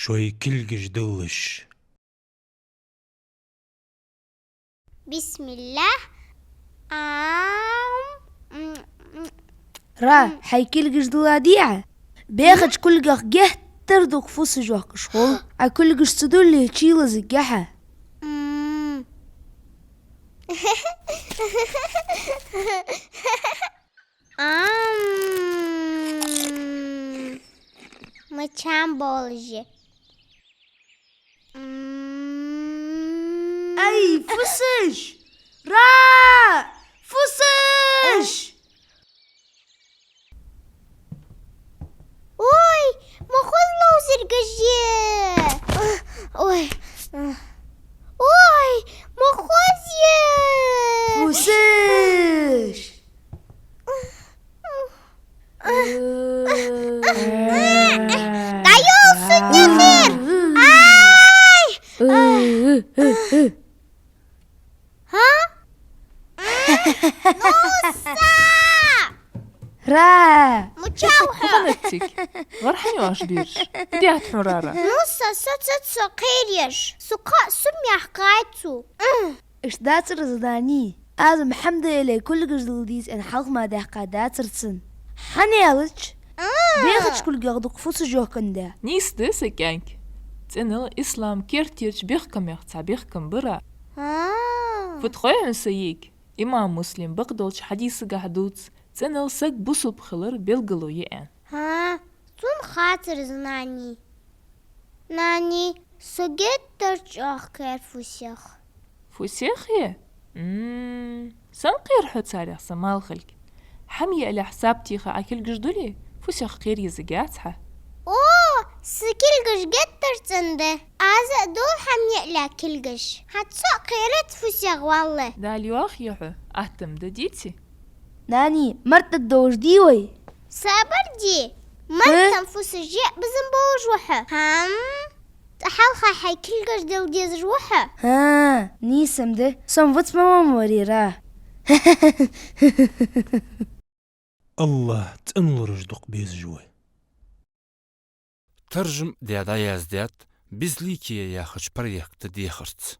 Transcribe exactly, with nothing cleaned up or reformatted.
Шоай кулгаш диллаш. Бисмиллах. Ам, м, м. Ра, хьай кулгаш дилладий Ӏа? Бехача кулгах геттара дукха фусаш йоахкаш хул. Ӏа кулгаш ца дилле, чуйилазаргья хьо. М. Ам. Мича болаш я? М. Ай, фусаш! Ра! Фусаш! Ой, ма хоза ловзаргаш я! Ой. Ой, ма хоза я! Фусаш! ДӀайоал сона нехера! Ай! Хьа? Нуса! Ра! Мича ва хьо? Ханаттик. ГӀар хьан йоаш бирш? Дехьа хьурара. Нуса, со ца, со кхераш. Со кхаъ суммех кхайцу. Иштта дацар из, Нани. Аз Мухьаммада эле кулгаш дилла деза аьнна хьалха ма даьккха дацар цун. Хьан аьлча? А. Бехача кулгах дукха фусаш йоахкан да. Нийса да са кӀаьнк. ЦӀенал ислам керттерча бехкамех цхьа бехкам бар. А. Фуд хой хьона са йиӀиг? Имам Муслим бакъдолча хьадисагахь дувц, цӀенал саг бусалба хилар белгало я аьнна. ХӀа, сона хацар из, Нани. Нани, со геттара чӀоагӀа кхер фусех. Фусех е? М, сенна кхер хьо царех, са малхалг? Хьамъялехь саптиха Ӏа кулгаш дуле, фусех кхер езаргьяц хьа. О, са кулгаш геттара цӀена да. Аз а дул хьамъялехь кулгаш. Хьа цо а кхерат фусех, валлахӀи. Дала йоах я хьо, аттам да дийци. Нани, март тӀадовш дий вай? Сабар де, мартан фусаш е безам болаш ва хьо. ХӀам, тӀа хьалха хьай кулгаш дилла дезаш ва хьо. ХӀа, нийса-м да, со-м вац ма ван варера. АллахӀ цӀенлураш дукха безаш вай. Таржам даь дӀаяздаьд «Безликие» яхача проекта дехарца.